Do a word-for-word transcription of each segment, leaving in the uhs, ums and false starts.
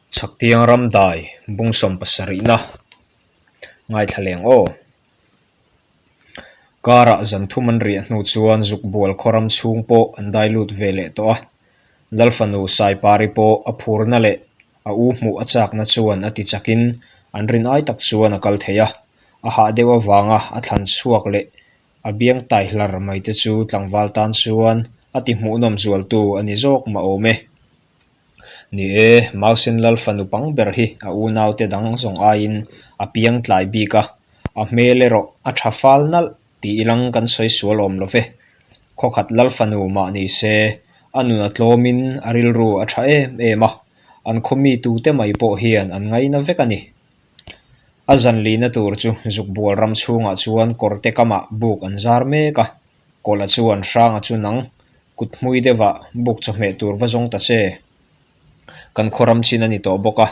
Chhaktiang Ramdai, bung sawm pasarihna. Ngaithla leng aw. Kara zan thum an riah hnu chuan Zukbual khaw ram chhung pawh an dai lut ve leh tawh a. Lalfanu Saipari pawh a phurna leh a u hmuh a chakna chuan a ti chakin an rin ai tak chuan a kal thei a. A hah deuh avanga a thlan chhuak leh a biang tai hlar mai te chu tlangval tan chuan a ti hmuhnawm zualtu a ni zawk mah awm e. Ni e, Mausen Lalfanu pang ber hi a unaute dang zawng aiin a piang tlai bik a, a hmel erawh a ṭha fal nalh ti ilang kan sawi sual awm lo ve. Khawkhat Lalfanu mah ni se, a nun a tlawmin a rilru a ṭha em em a, an khaw mi tute mai pawh hian an ngaina vek a ni. A zan lina tur chu Zukbual ram chhungah chuan kawrte kamah buk an zar mek a, kawla chuan Hranga chu nang kut hmui deuhah buk chawhmeh tur va zawng ta che. Kan khaw ram chin a ni tawh bawk a,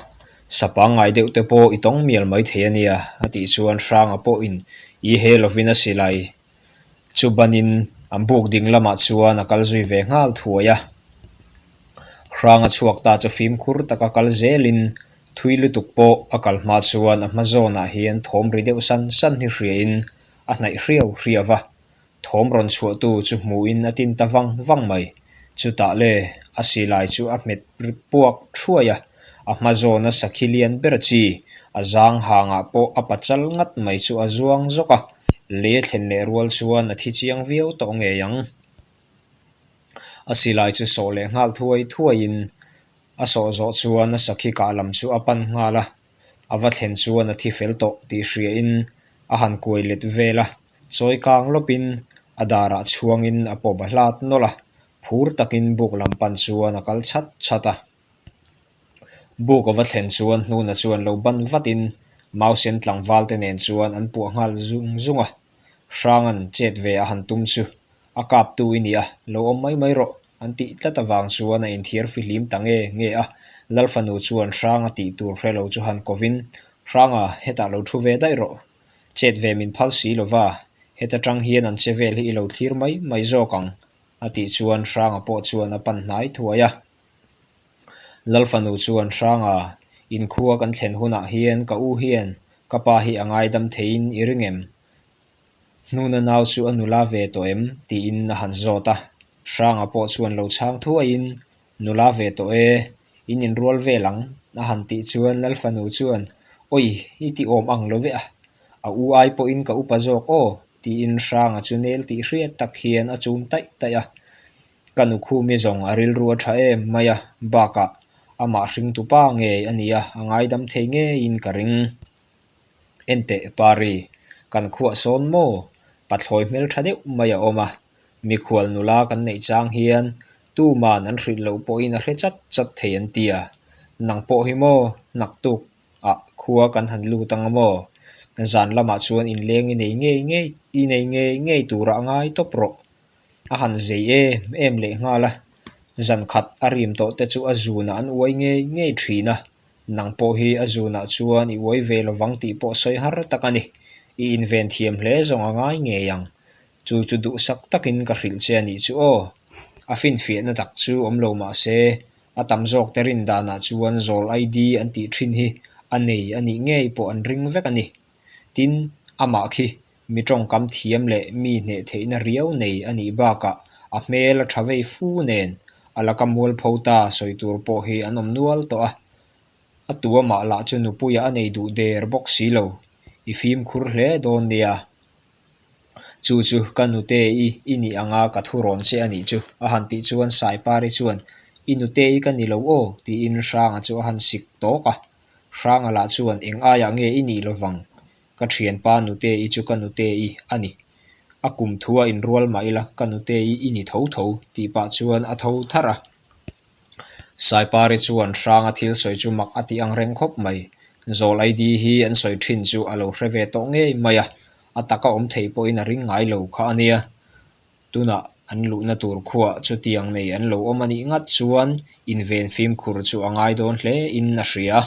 sapangngai deuh te pawh i tawng mial mai thei a nia, a tih chuan Hranga pawhin i he lovin a silai chu banin an buk ding lamah chuan a kal zui ve nghal thuai a. Hranga chhuak ta chu fimkhur taka kal zelin thui lutuk pawh a kal hma chuan a hma zawnah hian thawm ri deuh san san hi hriain a hnaih hriau hriau va. Thawm rawn chhuahtu chu hmuhin a tin ta vang vang mai. Chutah le, a silai chu a hmet ri puak thuai a, a hma zawna sakhi lian ber chi a zang hangah pawh a pachal ngat mai chu a zuang zawk a, lei thlen leh rual chuan a thi chiang viau tawh ngei ang. A silai chu sawh leh nghal thuai thuaiin a sawh zawh chuan a sakhi kah lam chu a pan nghal a, a va thlen chuan a thi fel tawh tih hriain a han kuai let vel a, chawi kang lawpin a darah chhuangin a pawp a hlat nawlh a, phur takin buk lam pan chuan a kal chat chat a. Buk a va thlen chuan hnuna chuan lo ban vatin Mausen tlangval te nen chuan an puah nghal zung zung a. Hrangan chet ve a han tum chu a kaptu i ni a, lo awm mai mai rawh, an tih tlat avang chuan a inthiar fihlim ta nge nge a. Lalfanu chuan Hranga tih tur hre lo chu han kovin, Hranga, hetah lo thu ve daih rawh. Chet ve min phal si lo va, heta ṭang hian an che vel hi i lo thlir mai mai zawk ang, a tih chuan Hranga pawh chuan a pan hnai thuai a. Lalfanu chuan Hranga, in khua kan thlen hunah hian ka u hian ka pa hi a ngaidam theiin i ring em? Hnuna nau chu a nula ve tawh em? Tiin a han zawt a. Hranga pawh chuan lo chhang thuaiin, nula ve tawh e, in inrual vel ang, a han tih chuan Lalfanu chuan, awi, i ti awm ang lo ve a, a u ai pawhin ka upa zawk aw, tiin Hranga chu nel tih hriat tak hian a chum taih taih a. Ka nu khu mi zawng a rilru a ṭha em mai a, bakah amah hringtu pa ngei a ni a, a ngaidam thei ngeiin ka ring. Enteh Pari, kan khuah sawn maw? Pathlawi hmel ṭha deuh mai a awm a, mikhual nula kan neih chang hian tuman an hrilh loh pawhin a hre chat chat thei an tia. Nang pawh hi maw, naktuk ah khua kan han lut ang a maw? Zan lamah chuan inleng i nei ngei ngei, i nei ngei ngei tura ngai tawp rawh. A han zei em em leh nghal a. Zan khat a rim tawh te chu a zuna an uai ngei ngei ṭhin a. Nang pawh hi a zunah chuan i uai ve lovang tih pawh sawi har tak a ni. I inven thiam hle zawng a ngai ngei ang. Chu chu duhsak takin ka hrilh che a nih chu aw. A finfiahna tak chu awm lo mah se, a tam zawk te rin danah chuan zawl I D an tih ṭhin hi a nei a nih ngei pawh an ring vek a ni. Tin, amah khi mi ṭawngkam thiam leh mi hneh theihna riau nei a nih bakah a hmel a ṭha vei fu nen a laka mualpho ta sawi tur pawh hi an awm nual tawh a. A tu amah lah chu nupuia a nei duh der bawk si lo. I fimkhur hle dawn nia. Chu chu ka nute i, i nih anga ka thu rawn che a nih chu, a han tih chuan Saipari chuan, i nute i ka ni lo aw, tiin Hranga chu a han sik tawk a. Hranga lah chuan, eng aiah nge i nih lovang? Ka ṭhianpa nute i chu ka nute i a ni. A kum thua inrual mah ila ka nute i i ni tho tho, tih pah chuan a tho thar a. Saipari chuan Hranga thil sawi chu mak a tih ang reng khawp mai. Zawl I D hi an sawi ṭhin chu a lo hre ve tawh ngei mai a, a taka awm thei pawhin a ring ngai lo kha a nia. Tunah an luhna tur khuah chutiang nei an lo awm a nih ngat chuan inven fimkhur chu a ngai dawn hle in a hria.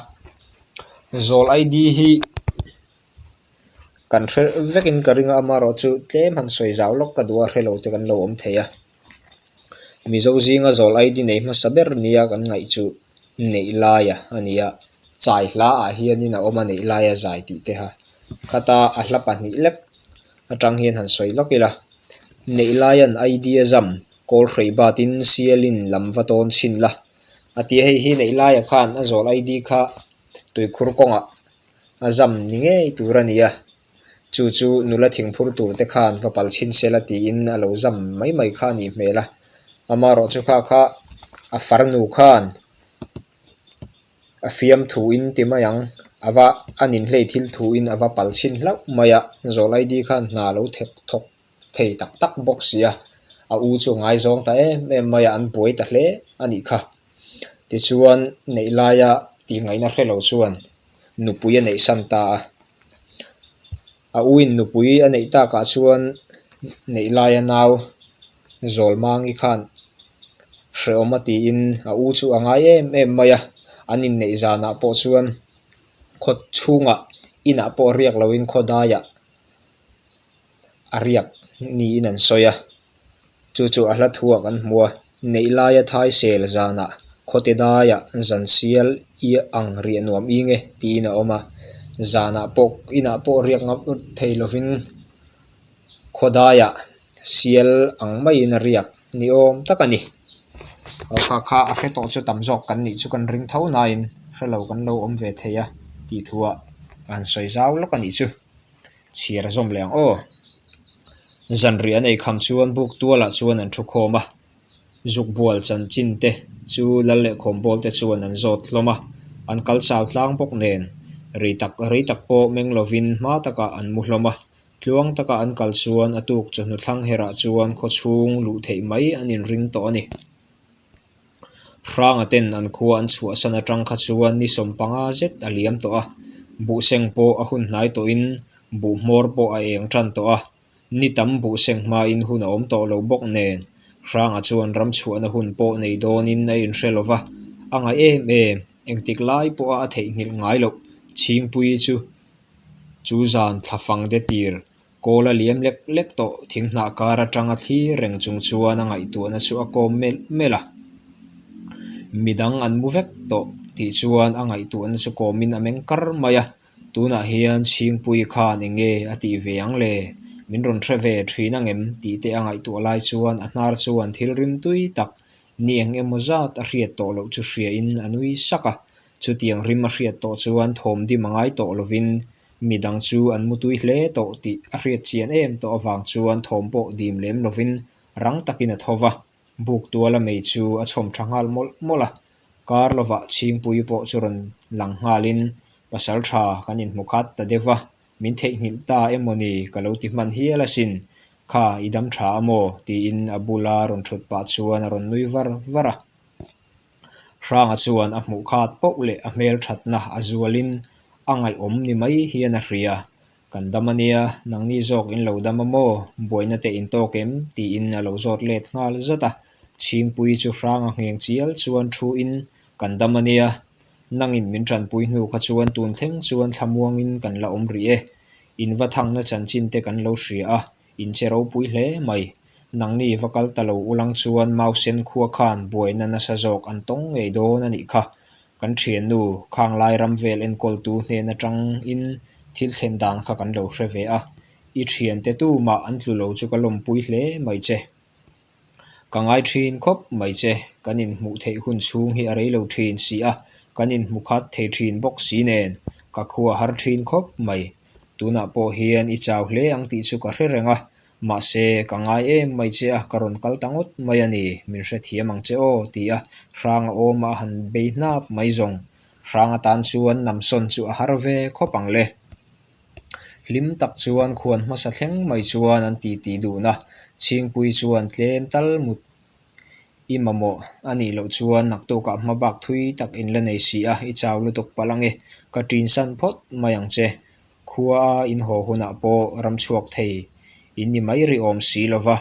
Zawl I D hi kan hre vekin ka ring a, amaherawhchu tlem han sawi zau lawk ka duh a, hre lo te kan lo awm thei a. Mizo zinga zawl I D nei hmasa ber nia kan ngaih chu. Neihlaia a ni a. Chai hla ah hian in a awm a, Neihlaia zai tih te ha. Khata a hla pahnih lek atang hian han sawi lawk ila. Neihlaian I D a zam, Kawlhrei batin Sialin lam va tawn chhin la. A ti hei hi Neihlaia khan a zawl I D kha Tuikhur kawngah a zam ni ngei tur a ni a. Chu chu nula thingphur tur te khan va pal chhin sela tiin a lo zam mai mai kha a nih hmel a. Amarawh chu kha kha a farnu khan a fiam thu in ti mai ang, a va, an inhlei thil thu in a va pal chhin hlauh mai a, zawl I D khan hna lo thek thawk thei tak tak bawk si a. A u chu ngaizawng ta em em mai a, an buai ta hle a nih kha. Tichuan, Neihlaia tih ngaihna hre lo chuan nupui a neih san ta a. A uin nupui a neih takah chuan Neihlaia nau Zawlmangi khan hrehawm a tiin a u chu a ngai em em mai a. An inneih zanah pawh chuan khaw chhungah inah pawh riak loin khaw daiah a riak niin an sawi a. Chu chu a hla thuah kan hmu a, Neihlaia thaisel zanah khawte daiah zan sial i ang riah nuam inge tiin a awm a. Zanah pawh inah pawh riak ngam thei lovin khaw daiah sial ang maiin a riak ni awm tak a ni. Aw, kha kha a hre tawh chu tam zawk kan nih chu kan ring tho nain hre lo kan lo awm ve thei a tih thu a kan sawi zau lawk a nih chu. Chhiar zawm leh ang aw. Zanriah a nei kham chuan buk tualah chuan an thu khawm a. Zuk bual chanchin te chu lal leh khawmbawl te chuan an zawt hlawm a. An kal chau tlang bawk nen, rei tak, rei tak pawh meng lovin hma takah an mu hlawm a. Tluang taka an kal chuan a tuk chawhnu thlang herah chuan khaw chhung luh theih mai an inring tawh a ni. Hranga ten an khua an chhuahsan atang kha chuan ni sawmpanga zet a liam tawh a. Buhseng pawh a hun hnai tawhin buhmawr pawh a eng ṭan tawh a. Ni tam buhseng hmain hun a awm tawh lo bawk nen, Hranga chuan ram chhuahna hun pawh nei dawnin a inhre lo va. A ngaih em em, engtik lai pawha a theihnghilh ngai loh Chhingpui chu chu zan thla fang de tir, kawla liam lek lek tawh thinghnah kar atanga thlir reng chung chuan a ngaihtuahna chu a kawm melh melh a. Midang an mu vek tawh tih chuan a ngaihtuahna chu kawmin a meng kar mai a. Tunah hian Chhingpui khan enge a tih ve ang le, min rawn hre ve ṭhin ang em tih te a ngaihtuah lai chuan a hnar chuan thil rim tui tak ni eng emaw zat a hriat tawh loh chu hriain a nui sak a. Chutiang rim a hriat tawh chuan thawm dim a ngai tawh lovin, midang chu an mu tui hle tawh tih a hriat chian em tawh avang chuan thawm pawh dim lem lovin rang takin a tho va. Buk tuala mei chu a chhawm ṭha nghal mawlh mawlh a. Kar lovah Chhingpui pawh chu rawn lang nghalin, "Pasalṭha, kan inhmu khat ta deuh a, min theihnghilh ta emaw ni ka lo ti hman hial asin, kha i dam ṭha a maw?" tiin a bula rawn ṭhut pah chuan a rawn nui var var a. Hranga chuan a hmuh khat poh leh a hmel ṭhatna a zualin a ngaihawm ni mai hian a hria. "Kan dam a nia, nangni zawk in lo dam a maw? Buaina te in tawk em?" tiin a lo zawt let nghal zat a. Chhingpui chu Hranga ngheng chial chuan ṭhuin, "Kan dam a nia, nangin min ṭanpui hnu kha chuan tun thleng chuan thlamuangin kan la awm rih e. In va thangna chanchin te kan lo hria a, in che ropui hle mai. Nangni va kal ta lo ulang chuan Mausen khua khan buaina nasa zawk an tawng ngei dawn a nih kha. Kan ṭhiannu, khanglai ram vel enkawltu hnen atangin thil thlen dan kha kan lo hre ve a. I ṭhiante tumah an tlu lo chu ka lawmpui hle mai che. Ka ngai ṭhin khawp mai che, kan inhmuh theih hun chhung hi a rei lo ṭhin si a, kan inhmu khat thei ṭhin bawk si nen, ka khua har ṭhin khawp mai. Tunah pawh hian i chau hle ang tih chu ka hre reng a, mahse, ka ngai em mai che a, ka rawn kal ta ngawt mai a ni, min hrethiam ang che aw," tia Hranga awma a han bei hnap mai zawng. Hranga tan chuan namsawn chu a har ve khawp ang le. Hlim tak chuan khuan hmasa thleng mai chuan an titi dun a, Chhingpui chuan tlem tal mut i mamawh a nih loh chuan naktukah hmabak thui tak in la nei si a, i chau lutuk palh ang e, ka ṭinsan phawt mai ang che. Khua a in haw hunah pawh ram chhuak thei in ni mai ri awm si lo va,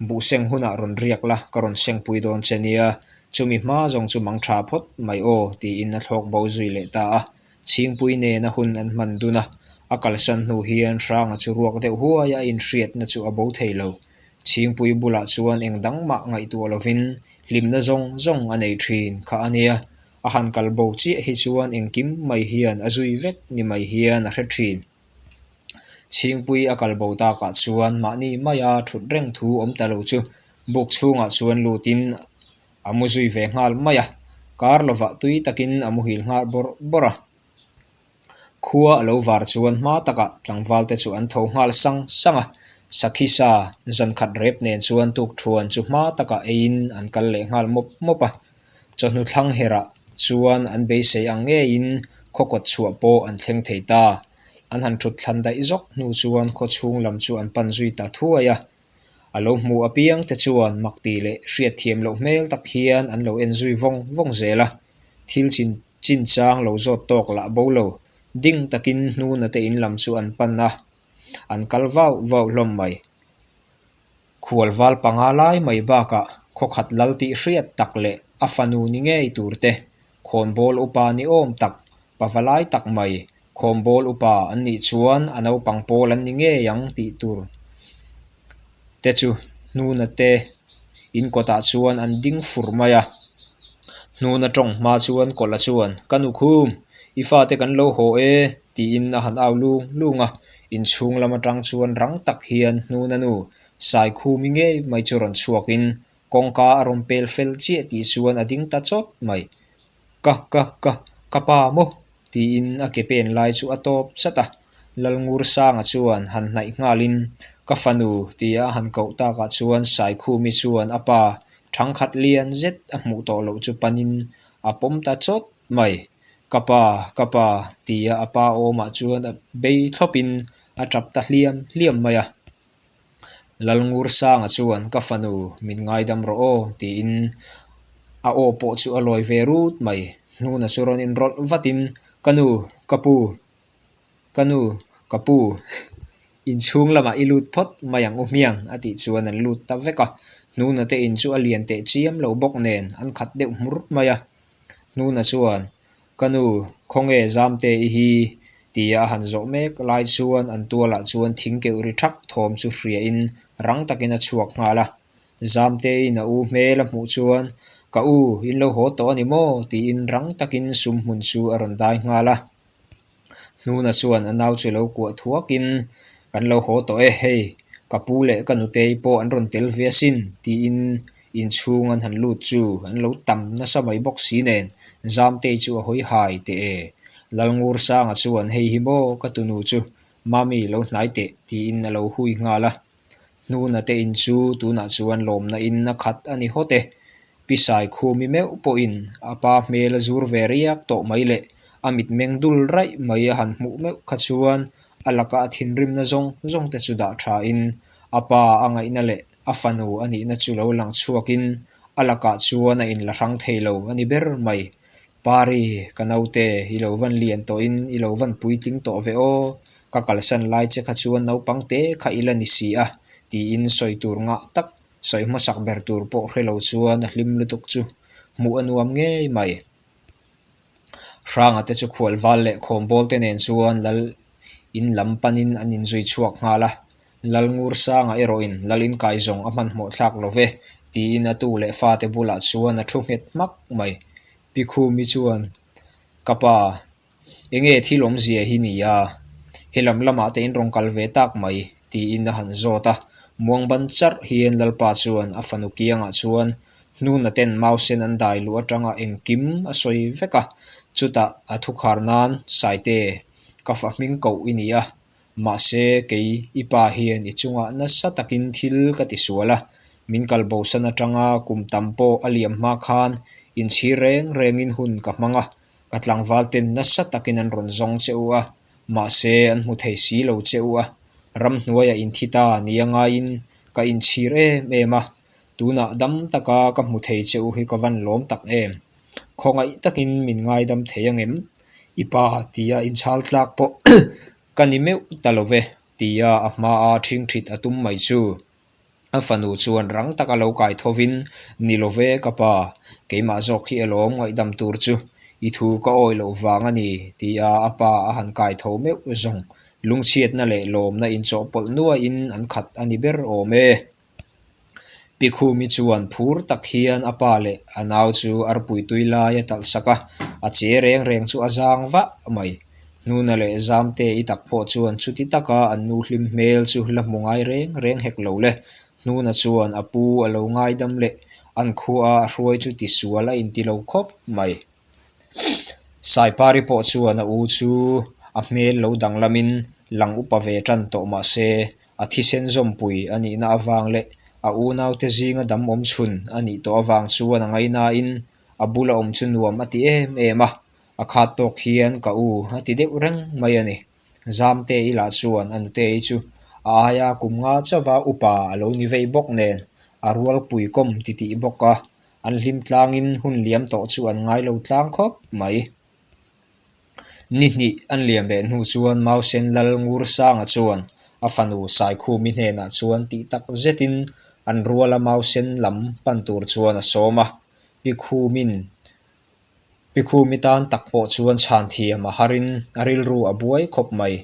buhseng hunah rawn riak la, ka rawn sengpui dawn che nia, chumi hma zawng chu mang ṭha phawt mai aw, tiin a thlawk bo zui leh ta a. Chhingpui nena hun an hman dun a, a kalsan hnu hian Hranga chu ruak deuh huaia a inhriatna chu a bo thei lo. Chhingpui bulah chuan eng dang mah ngaihtuah lovin hlimna zawng zawng a nei ṭhin kha a nia. a han kal bo chiah hi chuan engkim mai hian a zui vek ni mai hian a hre ṭhin. Chhingpui a kal bo takah chuan mahni maia ṭhut reng thu awm ta lo chu buk chhungah chuan lutin a mu zui ve nghal mai a, kar lovah tui takin a mu hil nghal bawrh bawrh a. Khua a lo var chuan hma takah tlangvalte chu an tho nghal sang sang a, sakhi sa zan khat rep nen chuan tukṭhuan chu hma takah eiin an kal leh nghal mawp mawp a. Chawhnu thlang herah chuan an beisei ang ngeiin khaw kawt chhuah pawh an thleng thei ta. An han ṭhut thlan daih zawk hnu chuan khaw chhung lam chu an pan zui ta thuai a. A lo hmu apiang te chuan mak ti leh hriatthiam loh hmel tak hian an lo en zui vawng vawng zel a. Thil chin, chin chang lo zawt tawk lah bo lo, ding takin Hnuna te in lam chu an pan a. An kal vau vau hlawm mai. Khualval panga lai mai bakah khaw khat lal tih hriat tak leh a fanu ni ngei tur te, khawnbawl upa ni awm tak, pavalai tak mai, khawnbawl upa an nih chuan a naupang pawl an ni ngei ang tih tur te chu Hnuna te in kawtah chuan an ding fur mai a. Hnuna ṭawng hma chuan Kawla chuan, "Ka nu Khum, i fate kan lo haw e," tiin a han au lung lung a. Inchhung lam aṭang chuan rang tak hian Hnuna nu Saikhumi ngei mai chu rawn chhuakin kawngka a rawn pel fel chiah tih chuan a ding ta chawt mai. "Ka, ka, ka, ka pa maw?" tiin a ke pen lai chu a tawp chat a. Lalngursanga chuan han hnaih nghalin, "Ka fanu," tia a han koh takah chuan Saikhumi chuan a pa ṭhang khat lian zet a hmuh tawh loh chu panin a pawm ta chawt mai. "Ka pa, ka pa," tia a pa awmah chuan a bei thlawpin a ṭap ta hliam hliam mai a. Lalngursanga chuan, "Ka fanu, min ngaidam rawh aw," tiin a aw pawh chu a lawi ve rut mai. Hnuna chu rawn inrawlh vatin, "Ka nu, ka pu, ka nu, ka pu, inchhung lamah i lut phawt mai ang u hmiang," a tih chuan an lut ta vek a. Hnuna te in chu a lian teh chiam lo bawk nen an khat deuh hmur mai a. Hnuna chuan, "Ka nu, khawnge Zamte i hi?" tia a han zawh mek lai chuan an tualah chuan thingkeuh ri thak thawm chu hriain rang takin a chhuak nghal a. Zamte in a u hmel a hmuh chuan, "Ka u, in lo haw tawh a ni maw?" tiin rang takin sumhmun chu a rawn dai nghal a. Hnuna chuan a nau chu lo kuah thuakin, "Kan lo haw tawh e hei, ka pu leh ka nute pawh an rawn tel ve asin," tiin inchhung an han lut chu an lo tam nasa mai bawk si nen, Zamte chu a hawi hai teh e. Lalngursanga chuan, "Hei hi maw ka tunu chu, mami lo hnai teh," tiin a lo hui nghal a. Hnuna te in chu tunah chuan lawmna in a khat a ni hawt e. Pi Saikhumi meuh pawhin a pa hmel a zur ve riak tawh mai leh a mitmeng dul raih mai a han hmuh meuh kha chuan a laka a thinrimna zawng zawng te chu dah ṭhain a pa a ngaihna leh a fanu a nihna chu lo lang chhuakin a lakah chuan a inla hrang thei lo a ni ber mai. "Pari, ka naute, i lo van lian tawhin i lo van puitling tawh ve aw, ka kalsan lai che kha chuan naupang te kha i la ni si a," tiin sawi tur ngah tak, sawi hmasak ber tur pawh hre lo chuan a hlim lutuk chu hmuh a nuam ngei mai. Hranga te chu Khualval leh Khawmbawl te nen chuan lal in lam panin an inzui chhuak nghal a. Lalngursanga erawhin lal inkai zawng a hmanhmawh thlak lo ve, tiin a tu leh fate bulah chuan a thu nghet hmak mai. Pi Khumi chuan, "Ka pa, enge thil awmzia hi nia? He lam lamah te in rawn kal ve tak mai," tiin a han zawt a. Muang ban charh hian lalpa chuan a fanu kiangah chuan Hnuna ten mau sen an dai luh aṭanga engkim a sawi vek a. Chutah a thukhar nan, "Saite, ka fa hming koh i ni a, mahse, kei i pa hian i chungah nasa takin thil ka ti sual a. Min kal bosan aṭanga kum tam pawh a liam hma khan inchhir reng rengin hun ka hmang a, ka tlangval ten nasa takin an rawn zawng che u a, mahse, an hmu thei si lo che u a. Ram hnuaia inthi ta nia ngaiin ka inchhir em em a. Tunah dam taka ka hmu thei che u hi ka van lawm tak em. Khawngaih takin min ngaidam thei ang em, i pa?" tia inchhal tlak pawh ka ni meuh ta lo ve, tia a hmaa ṭhingṭhit a tum mai chu. A fanu chuan rang taka lo kai thovin, "Ni lo ve ka pa, keimah zawk hi alawm ngaihdam tur chu, i thu ka awih loh vang a ni," tia a pa a han kai tho meuh zawng. Lungchhiatna leh lawmna inchawhpawlh nuaiin an khat a ni ber awm e. Pikhumi chuan phur tak hian a pa leh a nau chu arpui tui lai a talhsak a, a che reng reng chu a zang vah mai. Hnuna leh Zamte i tak pawh chuan chuti taka an nu hlim hmel chu la hmu ngai reng reng hek lo le. Hnuna chuan a pu a lo ngaidam leh an khua a hruai chu ti sual a inti lo khawp mai. Saipari pawh chuan a u chu a hmel lo danglamin lang upa ve ṭan tawh mah se, a thisen zawmpui a nihna avang leh a unaute zinga damawm chhun a nih tawh avang chuan a ngainain a bula awm chu nuam a ti em em a. A khat tawk hian ka u a ti deuh reng mai a ni. Zamte ilah chuan a nutei chu a aia kum nga chauva upa a lo ni vei bawk nen a rualpui kawm titih bawk a, an hlim tlangin hun liam tawh chu an ngai lo tlang khawp mai. Ni hnih an liam leh hnu chuan Mausen lal Ngursanga chuan a fanu Saikhumi hnenah chuan tih tak zetin an ruala Mausen lam pan tur chuan a sawm a. Pikhumin Pikhumi tan tak pawh chuan chhan thiam a harin a rilru a buai khawp mai.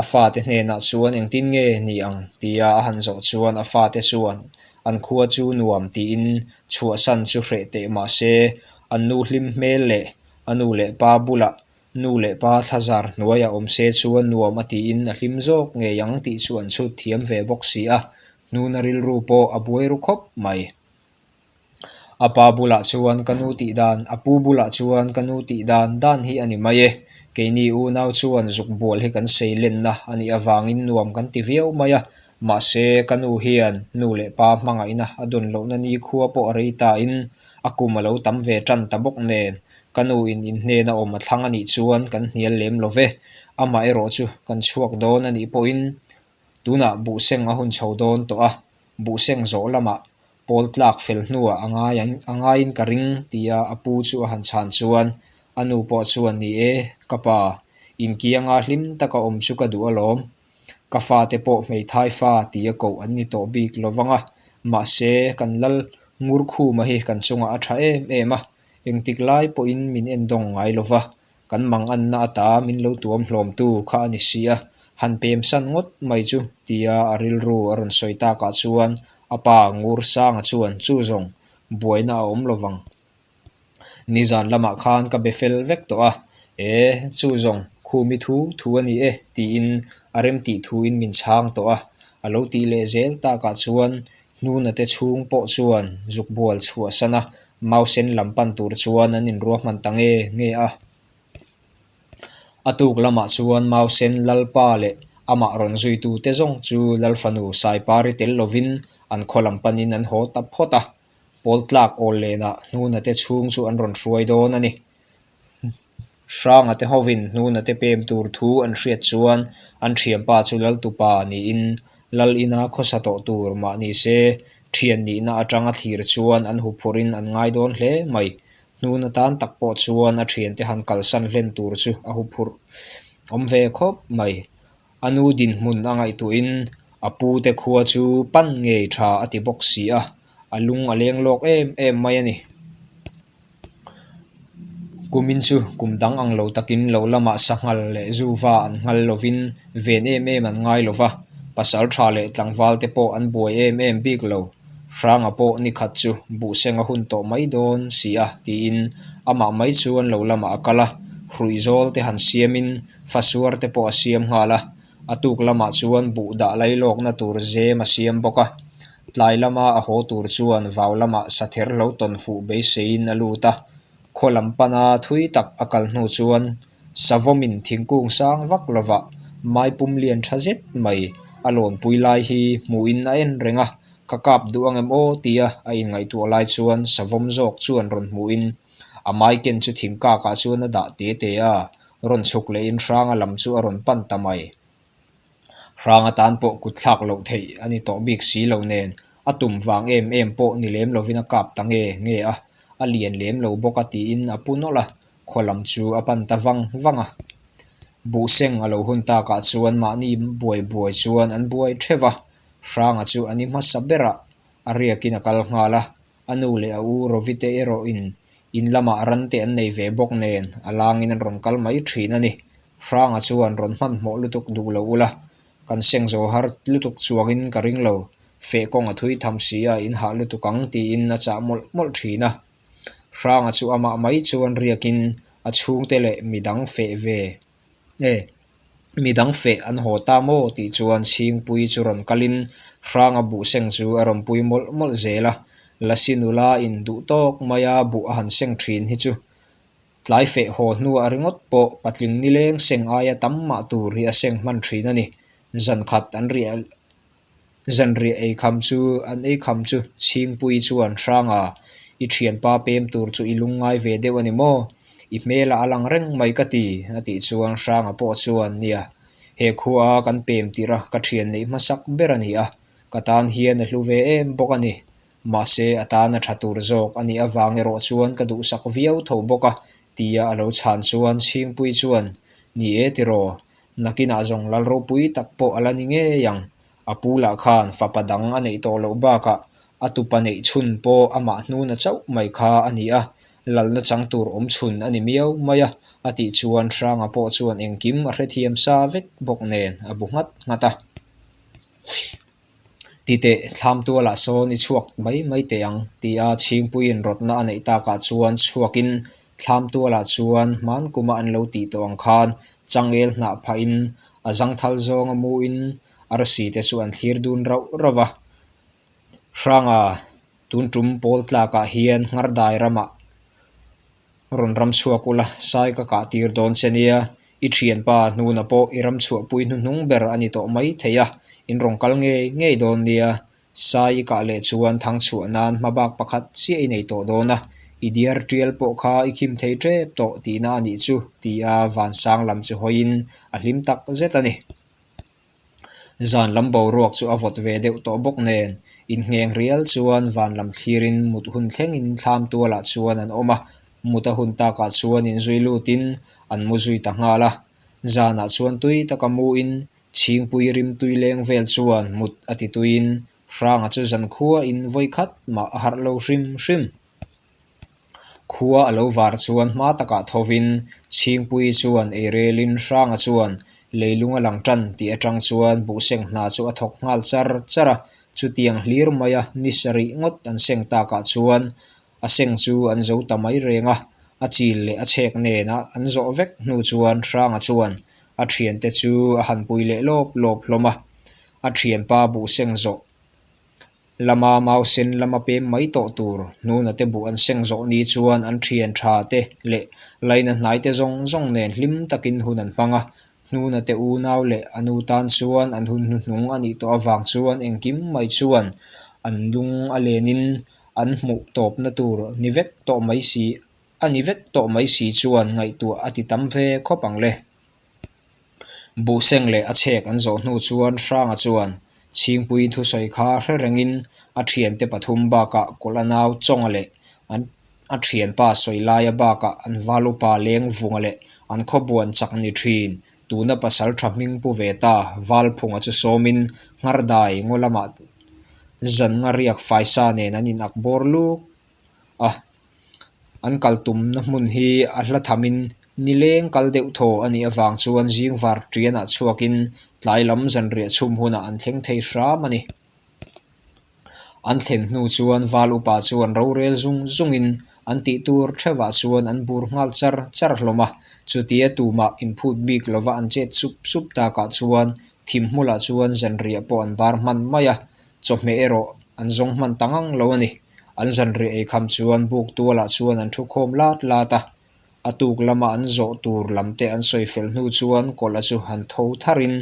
A fate hnenah chuan engtin nge ni ang tia a han zawh chuan a fate chuan an khua chu nuam tiin chhuahsan chu hreh teh mah se, an nu hlim hmel leh a nu leh pa bulah nu leh pa thlazar hnuaia awm se chuan nuam a tiin a hlim zawk ngei ang tih chu an chhut thiam ve bawk si a. Hnuna rilru pawh a buai ru khawp mai. A pa bulah chuan ka nu tih dan, a pu bulah chuan ka nu tih dan dan hi a ni mai e. Keini unau chuan zuk bual hi kan sei lenna a nih avangin nuam kan ti viau mai a. Mahse, ka nu hian nu leh pa hmangaihna a dawn lohna nikhua pawh a rei ta in a kum a lo tam ve ṭan ta bawk nen, ka nu in in hnena awm a thlang a nih chuan kan hnial lem lo ve. Amaherawhchu kan chhuak dawn a nih pawhin, tunah Buhseng a hun chho dawn tawh a, Buhseng zawh lamah pawl tlak fel hnuah a ngai an, a ngaiin ka ring, tia a pu chu a han chhan chuan a nu pawh chuan, ni e, ka pa, in kianga hlim taka awm chu ka duh alawm. Ka fate pawh hmeithai fa tia ko an ni tawh bik lo vang a, mahse, kan lal Ngurkhuma hi kan chungah a ṭha em em a, engtik lai pawhin min en dawng ngai lo va, kan manganna ata min lo tuam hlawmtu kha a ni si a, han pem san ngawt mai chu, tia a rilru a rawn sawi takah chuan a pa Ngursanga chuan, chu zawng buaina a awm lo vang. Nizan lamah khan ka be fel vek tawh a, e, chu zawng Khumi thu thu a ni e, tiin a remtih thuin min chhang tawh a. A lo tih leh zel takah chuan Hnuna te chhung pawh chuan zuk bual chhuahsan a, Mausen lam pan tur chuan an inruahman ta nge nge a. A tuk lamah chuan Mausen lalpa leh amah rawn zuitute zawng chu lal fanu Saipari tel lovin an khaw lam panin an haw ta phawt a. Pawl tlak awl lenah Hnuna te chhung chu an rawn hruai dawn a ni. Hranga te hovin Hnuna te pem tur thu an hriat chuan an ṭhianpa chu laltupa niin lal ina khawsa tawh tur mah ni se, ṭhian nihna aṭanga thlir chuan an huphurin an ngai dawn hle mai. Hnuna tan tak pawh chuan a ṭhiante han kalsan hlen tur chu a huphurh awm ve khawp mai. A nu dinhmun a ngaihtuahin a pute khua chu pan ngei ṭha a ti bawk si a, a lung a leng lawk em em mai a ni. Kumin chu kum dang ang lo takin lo lamah sanghal leh zuva an nghal lovin ven em em an ngai lo va, pasalṭha leh tlangvalte pawh an buai em em bik lo. Hranga pawh ni khat chu Buhsenga hun tawh mai dawn si a, tiin amah mai chuan lo lamah a kal a, hruizawl te han siamin fasuar te pawh a siam nghal a. A tuk lamah chuan buh dah lailawkna tur zem a siam bawk a. Tlai lama a haw tur chuan vau lamah sather lo tawn fuh beiseiin a lut a. Khaw lam pana thui tak a kal hnu chuan savawmin thingkung sang vak lovah mai pum lian ṭha zet mai a lawnpui lai hi hmuhin a en reng a, ka kap duh ang em aw tia a inngaihtuah lai chuan savawm zawk chuan rawn hmuhin a mai ken chu thingkakah chuan a dah te te a, rawn chhuk lehin Hranga lam chu a rawn pan ta mai. Hranga tan pawh kut thlak loh theih a ni tawh bik si lo nen, a tum vang em em pawh ni lem lovin a kap ta nge nge a, a lian lem lo bawk a tiin a pu nawlh a, khaw lam chu a pan ta vang vang a. Buhseng a lo hun takah chuan mahni buai buai chuan an buai theuh a, Hranga chu a ni hmasa berah a riakin a kal nghal a, a nu leh a u Rovite erawhin in lamah ran te an nei ve bawk nen a langin an rawn kal mai ṭhin a ni. Hranga chuan rawn hmanhmawh lutuk duh lo ula, kan seng zo har lutuk chuangin ka ring lo, Fe kawng a thui tham si a, in hah lutuk ang, tiin a chah mawlh mawlh ṭhin a. Hranga chu amah mai chuan riakin a chhungte leh midang fe ve, e, midang fe an haw ta maw tih chuan Chhingpui chu rawn kalin Hranga buh seng chu a rawn pui mawlh mawlh zel a. La sin ula, in duh tawk mai a, buh a han seng ṭhin hi chu. Tlai fe haw hnu a ringawt pawh patling nileng seng aia tam mah tur hi a seng hman ṭhin a ni. Zan khat an riah, zan riah ei kham chu, an ei kham chu Chhingpui chuan Hranga, "I ṭhianpa pem tur chu i lungngai ve deuh a ni maw? I hmela a lang reng mai ka ti," a tih chuan Hranga pawh chuan, "Nia, he khua kan pem tirh a, ka ṭhian neih hmasak ber a ni a, ka tan hian a hlu ve em bawk a ni. Mahse, a tan a ṭha tur zawk a nih avang erawh chuan ka duhsak viau tho bawk a," tia a lo chhan chuan Chhingpui chuan, "Ni e tiraw, nakinah zawng lal ropui tak pawh a la ni ngei ang. A pu lah khan fapa dang a neih tawh loh bakah a tupa neih chhun pawh amah hnuna chauh mai kha a ni a, lalna chang tur awm chhun a ni miau mai a," a tih chuan Hranga pawh chuan engkim a hrethiam sa vek bawk nen a bu nghat nghat a. "Ti teh, thlam tualah sawn i chhuak mai mai teh ang," tia Chhingpuiin rawtna a neih takah chuan chhuakin thlam tualah chuan hman kuma an lo tih tawh ang khan changel hnah phahin a zangthal zawnga muin arsi te chu an thlir dun rauh rauh a. "Hranga, tun ṭum pawl tlakah hian Nghardai ramah rawn ram chhuak ula, sai ka kah tir dawn che nia, i ṭhianpa hnuna pawh i ram chhuahpui hnuhnung ber a ni tawh mai thei a, in rawn kal ngei ngei dawn nia. Sai i kah leh chuan thang chhuah nan hmabak pakhat chiah i nei tawh dawn a, i diar tial pawh kha i khim thei ṭep tawh tihna a nih chu," tia vansang lam chu hawiin a hlim tak zet a ni. Zan lam boruak chu a vawt ve deuh tawh bawk nen, inngheng rial chuan van lam thlirin mut hun thlengin thlam tualah chuan an awm a, muta hun takah chuan inzui lutin an mu zui ta nghal a. Zanah chuan tui taka muin Chhingpui rim tui leng vel chuan mut a ti tuiin Hranga chu zan khuain vawi khat mah a harh lo hrim hrim. Khua a lo var chuan hma takah thovin Chhingpui chuan eirelin Hranga chuan leilung a lang ṭan tih aṭang chuan buhseng hna chu a thawk nghal char char a, chutiang hlir maia ni sarih ngawt an seng takah chuan a seng chu an zo ta mai reng a, a chil leh a chhek nena an zawh vek hnu chuan Hranga chuan a ṭhiante chu a han pui leh lawp lawp hlawm a, a ṭhianpa buhseng zawh lama mau sen lama pem mai tawh tur hnuna te buh an seng zawh ni chuan an ṭhian ṭha te leh laina hnai te zawng zawng nen hlim takin hun an hmang a, hnuna te unau leh a nu tan chuan an hun hnuhnung a nih tawh avang chuan engkim mai chuan an lung a lenin an hmuh tawpna tur ni vek tawh mai si, a ni vek tawh mai si chuan ngaihtuah a ti tam ve khawp ang le. Buhseng leh a chhek an zawh hnu chuan Hranga chuan Chhingpui thusawi kha hre rengin a ṭhiante pathum bakah kawlh a nau Chawnga leh an, a ṭhianpa sawi laia bakah an val upa Lengvunga leh an khawbuan chak ni ṭhin tuna pasalṭha hming pu ve ta Valphunga chu sawmin Nghardai ngaw lamah zan nga riak faisa nen an inak bawr luk a. An kal tumna hmun hi a hla thamin ni leng kal deuh thaw a nih avang chuan zing var ṭianah chhuakin tlai lam zanriah chhum hunah an thleng thei hram a ni. An thlen hnu chuan val upa chuan rorel zung zungin an tih tur theuhah chuan an bur nghal char char hlawm a, chutia tumah inphut bik lova an chet sup sup takah chuan thim hmulah chuan zanriah pawh an bar hman mai a, chawhmeh erawh an zawng hman ta ngang lo a ni. An zanriah ei kham chuan buk tualah chuan an ṭhu khawm lat lat a. A tuk lama an zawh tur lam te an sawi fel hnu chuan kawlh a chu han tho tharin,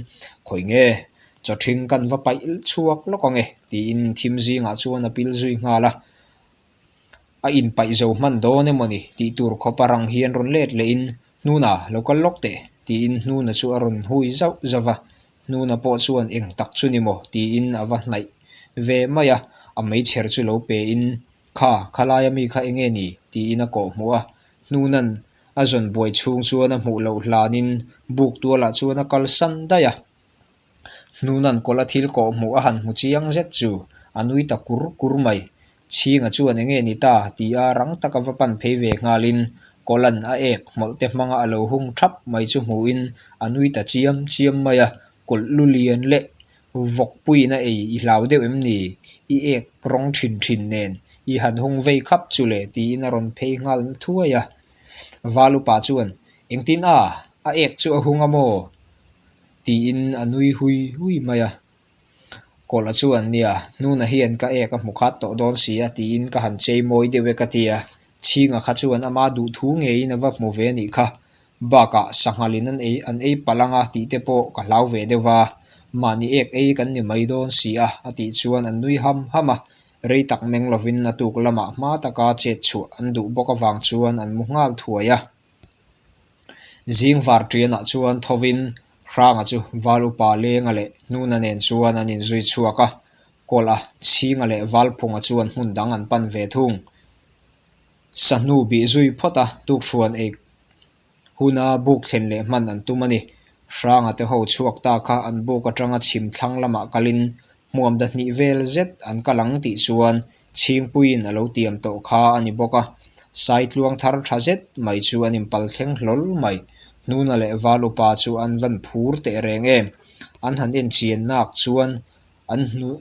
"Khawi nge, chaw ṭhing kan va paih chhuak lawk ang e," tiin thim zingah chuan a pil zui nghal a. "A inpaih zo hman dawn emaw ni," tih tur khawpa rang hian rawn let lehin, "Hnuna, lo kal lawk teh," tiin hnuna chu a rawn hui zauh zauh a. Hnuna pawh chuan, "Eng tak chu ni maw?" tiin a va hnaih ve mai a, a meichher chu lo pein, "Kha, khalaia mi kha eng nge ni?" tiin a kawh hmuh a. Hnuna'n a zawn buai chhung chuan a hmuh loh hlanin buk tualah chuan a kal san daih a. Hnuna'n kawlha thil kawh hmuh a han hmu chiang zet chu a nui ta kur kur mai. Chhinga chuan, "Eng nge ni ta?" tia rang taka va pan phei ve nghalin, kawlha'n a ek hmawlh te hmanga a lo hung thap mai chu hmuhin a nui ta chiam chiam mai a, kawlh lu lian leh Vawkpuina ei i hlau deuh em ni? I ek rawng ṭhin ṭhin nen i han hung vei khap chu le, tiin a rawn phei nghal thuai a. Val upa chuan, "Engtin a, a ek chu a hung a maw?" tiin a nui hui hui mai a. Kawla chuan, "Nia, hnuna hian ka ek a hmu khat tawh dawn si a, tiin ka han chei mawi deuh e ka tia. Chhinga kha chuan ama duh thu ngeiin a va hmu ve a nih kha. Bakah sanghalin an ei, an ei palh ang a tih te pawh ka hlau ve deuh a. Mahni ek ei kan ni mai dawn si a," a tih chuan an nui ham ham a. Rei tak meng lovin a tuk lamah hma taka chet chhuah an duh bawk avang chuan an mu nghal thuai a. Zing var ṭianah chuan thovin Hranga chu Val upa Lenga leh Hnuna nen chuan an inzui chhuak a. Kawla, Chhinga leh Valphunga chuan hmun dang an pan ve thung. Sahnu bih zui phawt a, tukṭhuan ei huna buk thlen leh hman an tum a ni. Hranga te ho chhuak ta kha an buk aṭanga chhim thlang lamah kalin hmuam da hnih vel zet an kal ang tih chuan Chhingpuiin a lo tiam tawh kha a ni bawk a. Saitluang thar ṭha zet mai chu an inpal thleng hlawl mai. Hnuna leh Val upa chu an van phur teh reng em. An han en chian nak chuan an hnu,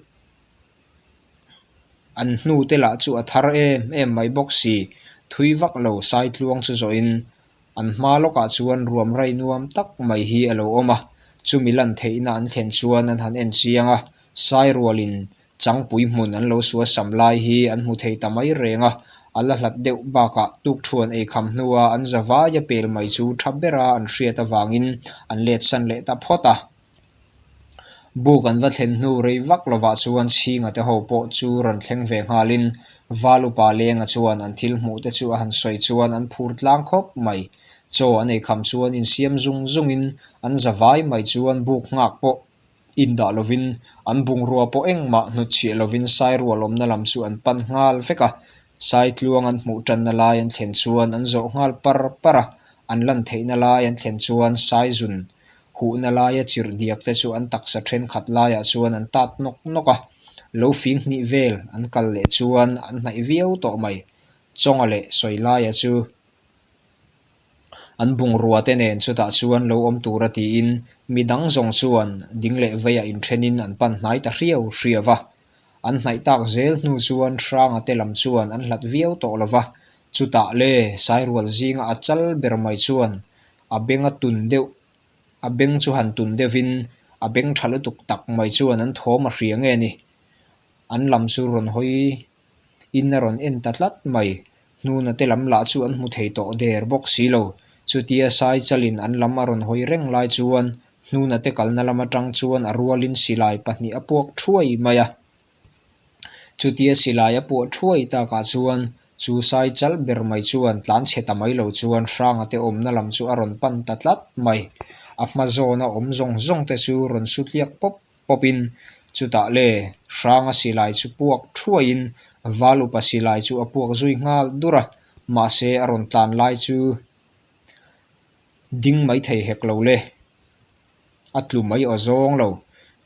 an hnu te lah chu a thar em em mai bawk si. Thui vak lo Saitluang chu zawhin an hma lawkah chuan ruam rai nuam tak mai hi a lo awm a. Chumi lan theihna an thlen chuan an han en chiang a. Sairualin changpui hmun an lo suasam lai hi an hmu thei ta mai reng a. A la hlat deuh bakah tukṭhuan ei kham hnua an zavaia pel mai chu ṭha bera an hriat avangin an letsan leh ta phawt a. Buk an va thlen hnu rei vak lovah chuan Chhinga te ho pawh chu rawn thleng ve nghalin Val upa Lenga chuan an thil hmuh te chu a han sawi chuan an phur tlang khawp mai. Chaw an ei kham chuan insiam zung zungin an zavai mai chuan buk nghak pawh indah lovin an bungrua pawh engmah hnutchhiah lovin Sairual awmna lam chu an pan nghal vek a. Saitluang an hmuh ṭanna lai an thlen chuan an zawh nghal par par a, an lan theihna lai an thlen chuan Saizun huhna laia chirh diak te chu an taksa ṭhenkhat laiah chuan an tat nawk nawk a. Lo fing hnih vel an kal leh chuan an hnaih viau tawh mai. Chawnga leh sawi laia chu an bungrua te nen chutah chuan lo awm tur a tiin midang zawng chuan ding leh veiah inṭhenin an pan hnai ta hriau hriau va. An hnaih tak zel hnu chuan Hranga te lam chuan an hlat viau tawh lo va. Chutah le Sairual zinga a chal ber mai chuan a beng a tun deuh, a beng chu han tun deuhin a beng ṭha lutuk tak mai chuan an thawm a hria nge ni. An lam chu rawn hawi in a rawn en ta tlat mai. Hnuna te lam lah chu an hmu thei tawh der bawk si lo. Chutia Saichalin an lam a rawn hawi reng lai chuan Hnuna te kalna lam aṭang chuan a rualin silai pahnih a puak thuai mai a. Chutia silai a puak thuai takah chuan chu Saichal ber mai chuan tlan chhe ta mai lo chuan Hranga te awmna lam chu a rawn pan ta tlat mai. A hma zawna awm zawng zawng te chu rawn su tliak pawp pawpin chutah le Hranga silai chu puak thuaiin Val upa silai chu a puak zui nghal dur a, mahse a rawn tlan lai chu ding mai thei hek lo le. A tlu mai aw zawng lo.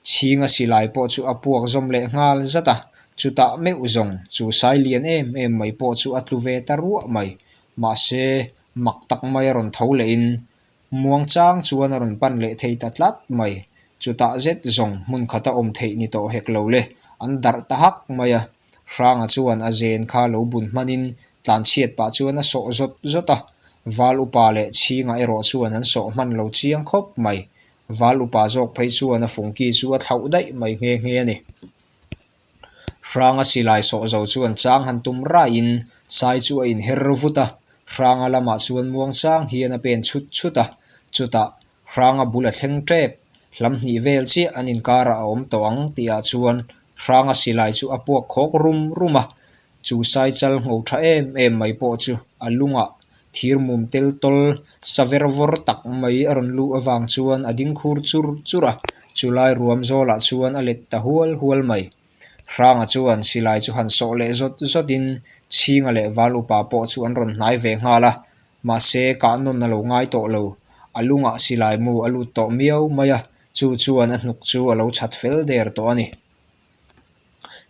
Chhinga silai pawh chu a puak zawm leh nghal zat a, chutah meuh zawng chu Sai lian em em mai pawh chu a tlu ve ta ruah mai. Mahse, mak tak mai a rawn tho lehin Muangchang chuan a rawn pan leh thei ta tlat mai. Chutah zet zawng hmun khata awm theih ni tawh hek lo le, an darh ta hak mai a. Hranga chuan a zen kha lo bun hmanin tlan chhiat pah chuan a sawh zawt zawt a. Val upa leh Chhinga erawh chuan an sawh hman lo chiang khawp mai. Val upa zawk phei chuan a fungki chu a thlauh daih mai nghe nghe a ni. Hranga silai sawh zo chuan chang han tum raiin Sai chu a inher vut a. Hranga lamah chuan Muangchang hian a pen chhut chhut a. Chutah Hranga bul a thleng ṭep, hlam hnih vel chiah an inkarah a awm tawh ang tihah chuan Hranga silai chu a puak khawk rum rum a. Chu Saichal ngo ṭha em em mai pawh chu a lungah thir mum tel tawl sa ver vawr tak mai a rawn luh avang chuan a ding khur chur chur a. Chulai ruam zawlah chuan a let ta hual hual mai. Hranga chuan silai chu han sawh leh zawt zawtin Chhinga leh Val upa pawh chu an rawn hnai ve nghal a. Mahse, kah nawn a lo ngai tawh lo. A lungah silai mu a lut tawh miau mai a, chu chuan a hnuk chu a lo chhat fel der tawh a ni.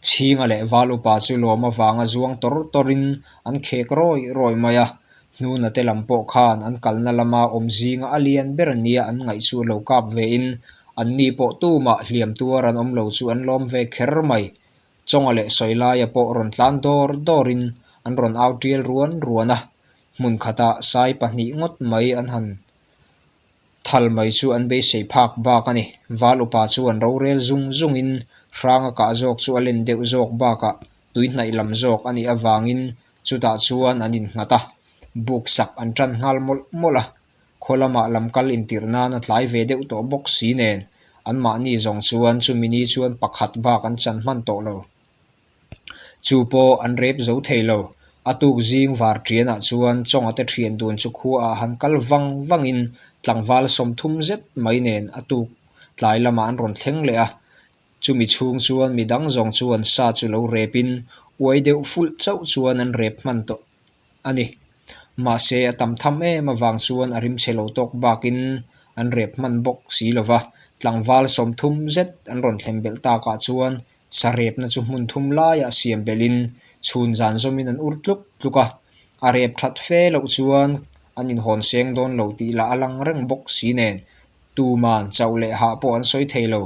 Chhinga leh Val upa chu lawm avanga zuang tawr tawrin an khek rawi rawi mai a. Hnuna te lam pawh khan an kalna lama awm zinga a lian ber nia an ngaih chu a lo kap vein Anni pawh tumah hliam tuar an awm lo chu an lawm ve kher mai. Chawnga leh sawi laia pawh rawn tlan dawr dawrin an rawn au tial ruan ruan a. Hmun khata sai pahnih ngawt mai an han thal mai chu an beisei phak bak a ni. Val upa chuan rorel zung zungin hrang a kah zawk chu a len deuh zawk bakah tuihnaih lam zawk a nih avangin chutah chuan an innghat a. Buksak an ṭan nghal mawlh mawlh a. Khaw lamah lam kal intir nan a tlai ve deuh tawh bawk si nen, anmahni zawng chuan chumi ni chuan pakhat bak an chan hman tawh lo. Chu pawh an rep zo thei lo. A tuk zing var ṭianah chuan chawnga te ṭhian dun chu khuaah han kal vang vangin tlangval sawmthum zet mai nen a tuk tlai lamah an rawn thleng leh a. Chumi chhung chuan midang zawng chuan sa chu lo repin uai deuh fulh chauh chuan an rep hman tawh a ni. Mahse, a tam tham em avang chuan a rimchhe lo tawk bakin an rep hman bawk si lo va. Tlangval sawmthum zet an rawn thlem belh takah chuan sa repna chu hmun thum laiah siam belhin chhun zan zawmin an ur tluk tluk a. A rep ṭhat fe loh chuan an inhawn seng dawn lo tih lah a lang reng bawk si nen, tuman chauh leh hah pawh an sawi thei lo.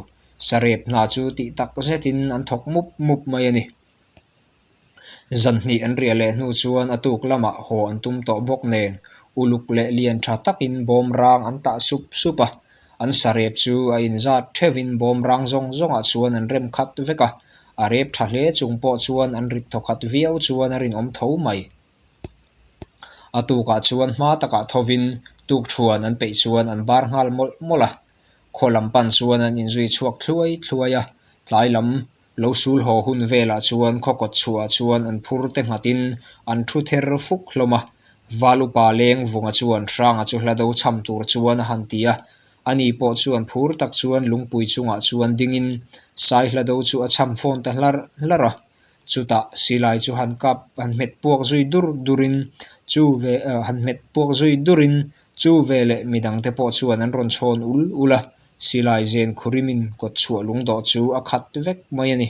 Sa rep hna chu tih tak zetin an thawk mup mup mai a ni. Zan hnih an riah leh hnu chuan a tuk lamah haw an tum tawh bawk nen, uluk leh lian ṭha takin bawmrang an tah sup sup a. An sa rep chu a inzat theuhin bawmrang zawng zawngah chuan an rem khat vek a. A rep ṭha hle chung pawh chuan an rit thawkhat viau chuan a rinawm tho mai. A tukah chuan hma takah thovin tuk ṭhuan an peih chuan an bar nghal mawlh mawlh a. Khaw lam pan chuan an inzui chhuak thluai thluai a. Tlai lam lo sul haw hun velah chuan khaw kawt chhuahah chuan an phur te nghatin an ṭhu ther fuk hlawm a. Val upa leng vunga chuan hranga chu hla do chham tur chuan a han ti a. Ani pawh chuan phur tak chuan lungpui chungah chuan dingin sai hla do chu a chham fawn ta hlar hlar a. Chutah silai chu han kap, han hmet puak zui dur durin chu ve, eh, han hmet puak zui durin chu ve leh midangte pawh chuan an rawn chhawn ul ul a. Silai zen khurimin kawtchhuah lungdawh chu a khat vek mai a ni.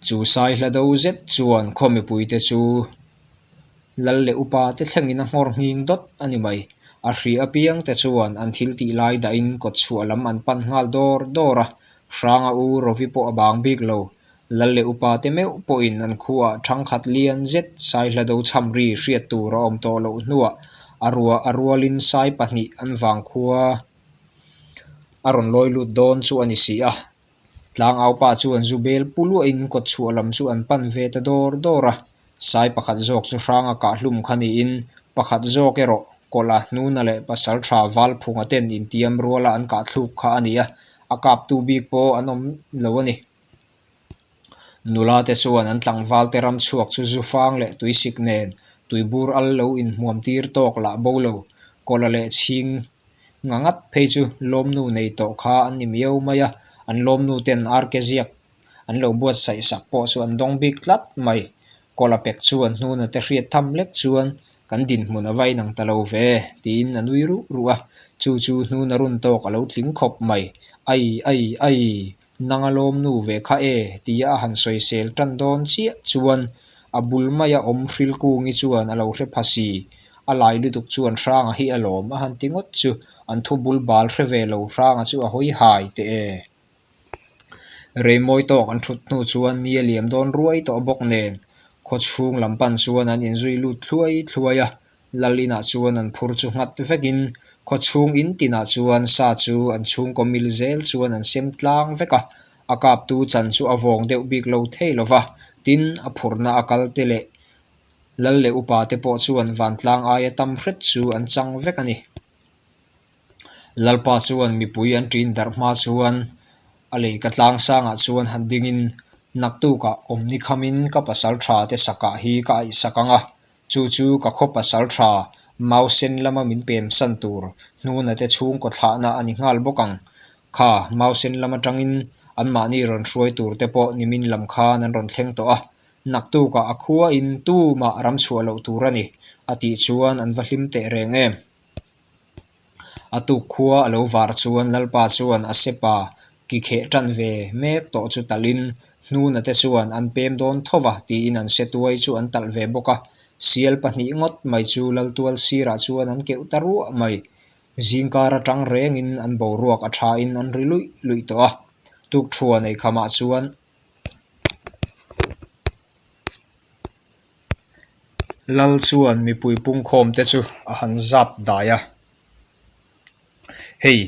Chu sai hla do zet chuan khaw mipuite chu lal leh upa te thlengin a nghawr nghing dawt a ni mai. A hri apiang te chuan an thil tih lai dahin kawtchhuah lam an pan nghal dawr dawr a. Hranga u rovi pawh a bang bik lo. Lal leh upa te meuh pawhin an khuaah ṭhang khat lian zet sai hla do chham ri hriat tur a awm tawh loh hnuah a rua-, a rualin sai pahnih an vang khua a rawn lawi lut dawn chu a ni si a. Tlang aupa chuan zu bel pu luahin kawtchhuah lam chu an pan ve ta dawr dawr a. Sai pakhat zawk chu hranga kah hlum kha niin, pakhat zawk erawh kawla hnuna leh pasalṭha Valphunga ten intiam ruala an kah thluk kha a ni a, a kaptu bik pawh an awm lo a ni. Nula te chuan an tlangval te ram chhuak chu zufang leh tuisik nen tuibur al lo inhmuam tir tawk lah bo lo, kawla leh chhing nga ngat phei chu lawmnu nei tawh kha an ni miau mai a, an lawmnu ten ar ke ziak an lo buatsaih sak pawh chu an dawng bik tlat mai. Kawla pek chuan hnuna te hriat tham lek chuan kan dinhmun a va inang ta lo ve, tiin a nui ruh ruh a. Chu chu hnuna run tawk a lo tling khawp mai. Ai, ai, ai, nanga lawmnu ve kha e, tia a han sawisel ṭan dawn chiah chuan a bul maia awm Hrilkungi chuan a lo hre pha si. A lai lutuk chuan Hranga hi a lawm a han ti ngawt chu, an thu bul bal hre ve lo Hranga chu a hawi hai teh e. Reimawi tawk an ṭhut hnu chuan ni a liam dawn ruai tawh bawk nen, khaw chhung lam pan chuan an inzui lut thluai thluai a. Lal inah chuan an phur chu nghat vekin, khaw chhung in tinah chuan sa chu an chhungkaw mil zel chuan an sem tlang vek a. A kaptu chan chu a vawng deuh bik lo thei lo va, tin a phurna a kal te leh lal leh upa te pawh chuan vantlang aia tam hret chu an chang vek a ni. Lalpa chuan mipui an ṭin darh hma chuan a leika tlang sangah chuan han dingin, naktukah awm ni khamin ka pasalṭha te sakah hi ka aihsak ang a, chu chu ka khaw pasalṭha Mausen lama min pem san tur hnuna te chhungkaw thlahna a ni nghal bawk ang. Kha, Mausen lam aṭangin anmahni rawn hruai tur te pawh nimin lam khan an rawn thleng tawh a, naktukah a khua in tumah ram chhuah loh tur a ni, a tih chuan an va hlim teh reng em. A tuk khua a lo var chuan Lalpa chuan a sepa kikheh ṭan ve mek tawh chu talhin, hnuna te chuan an pem dawn tho va, tiin an se tuai chu an talh ve bawk a. Sial pahnih ngawt mai chu lal tual sirah chuan an keuh ta ruah mai. Zingkar atang rengin an boruak a ṭhain an ri luih luih tawh a. Tukṭhuan ei khamah chuan lal chuan mipui pungkhawmte chu a han zap dai a. Hei,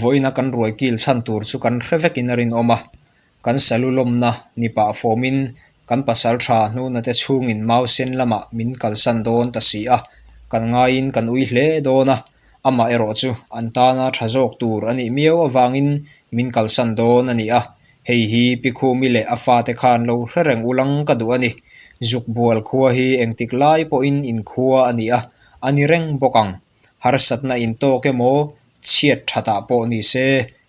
vawiina kan ruai kil chhan tur chu kan hre vekin a rinawm a. Kan salu lawmna ni pah fawmin kan pasalṭha Hnunate chhungin Mausen lamah min kalsan dawn ta si a, kan ngaiin kan ui hle dawn a. Amaherawhchu an tana ṭha zawk tur a nih miau avangin min kalsan dawn a ni a. Hei hi Pi Khumi leh a fate khan lo hre reng ulang ka duh a ni. Zukbual khua hi engtik lai pawhin in khua a ni a, a ni reng bawk ang. Harsatna intawk emaw, chhiat ṭhatah pawh ni se,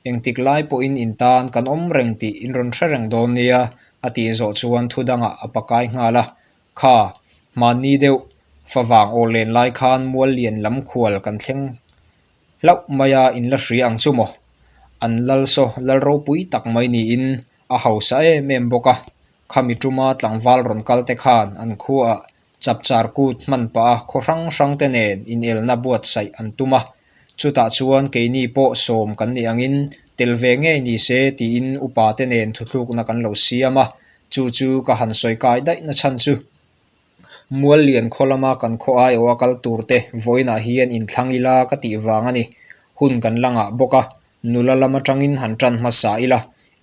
engtik lai pawhin in tan kan awm reng tih in rawn hre reng dawn nia, a tih zawh chuan thu dangah a pakai nghal a. Kha, hmanni deuh, favang awl len lai khan Muallian lam khual kan thleng hlauh mai a, in la hria ang chu maw? An lal saw lal ropui tak mai niin a hausa em em bawk a. Khami ṭuma tlangval rawn kal te khan an khuaah chapchar kut hman pah a, khaw hrang hrang te nen inelna buatsaih an tum a. Chutah chuan keini pawh sawm kan nih angin tel ve ngei ni se tiin upa te nen thutlukna kan lo siam a. Chu chu ka han sawi kai daihna chhan chu. Muallian khaw lama kan khaw aiawha kal tur te vawiinah hian inthlang ila ka tih vang a ni. Hun kan la ngah bawk a, nula lam aṭangin han ṭan hmasa ila.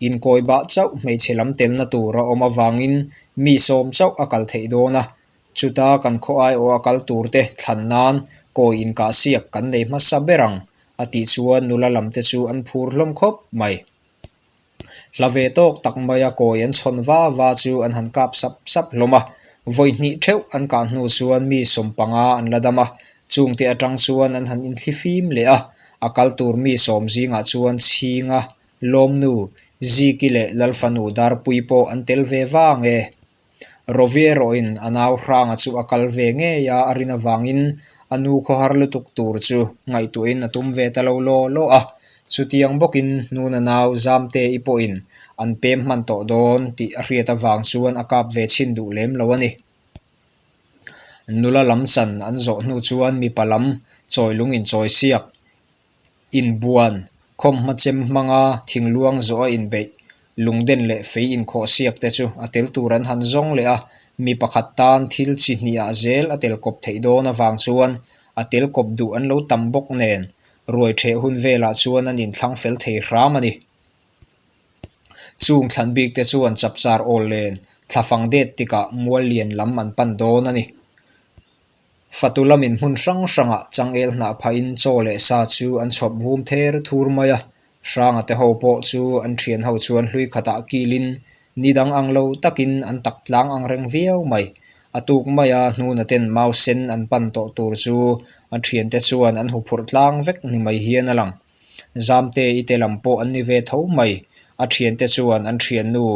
Inkawi bah chauh hmeichhe lam telna tur a awm avangin mi sawm chauh a kal theih dawn a. Chuta kan khaw aiawha kal tur te thlan nan kawi inkah siak kan nei hmasa ber ang, a tih chuan nula lam te chu an phur hlawm khawp mai. Hla ve tawk tak maia kawi an chhawn va va chu an han kap sap sap hlawm a, vawi hnih theuh an kah hnu chuan mi sawm panga an la dam a, chungte aṭang chuan an han inthli fim leh a, a kal tur mi sawm zingah chuan Chhinga, Lawmnu, Ziki leh Lalfanu Darpui pawh an tel ve vang e. Rovi erawhin a nau Hranga chu a kal ve ngei a, a rin avangin a nu khawhar lutuk tur chu ngaihtuahin a tum ve ta lo law law a. Chutiang bawkin Hnuna nau Zamtei pawhin an pem hman tawh dawn tih a hriat avang chuan a kap ve chhin duh lem lo a ni. Nula lam chan an zawh hnu chuan mipa lam chawilung inchawisiak, inbuan, khawm hmachem hmanga thingluang zawha inbeih, lungden leh fei inkhawhsiak te chu a tel tur an han zawng leh a, mi pakhat tan thil chi hnihah zel a tel kawp theih dawn avang chuan a tel kawp duh an lo tam bawk nen, ruai ṭheh hun velah chuan an inthlang fel thei hram a ni. Chung thlan bik te chuan chapchar awl len, thlafang det tikah Muallian lam an pan dawn a ni. Fatu lamin hmun hrang hrangah changel hnah phahin chaw leh sa chu an chhawp vum ther thur mai a. Hranga te ho pawh chu an ṭhian ho chuan hlui khatah kilin nidang ang lo takin an tak tlang ang reng viau mai. A tuk maia Hnuna ten mau sen an pan tawh tur chu a ṭhiante chuan an huphurh tlang vek ni mai hian a lang. Zamtei te lam pawh an ni ve tho mai. A ṭhiante chuan an ṭhiannu,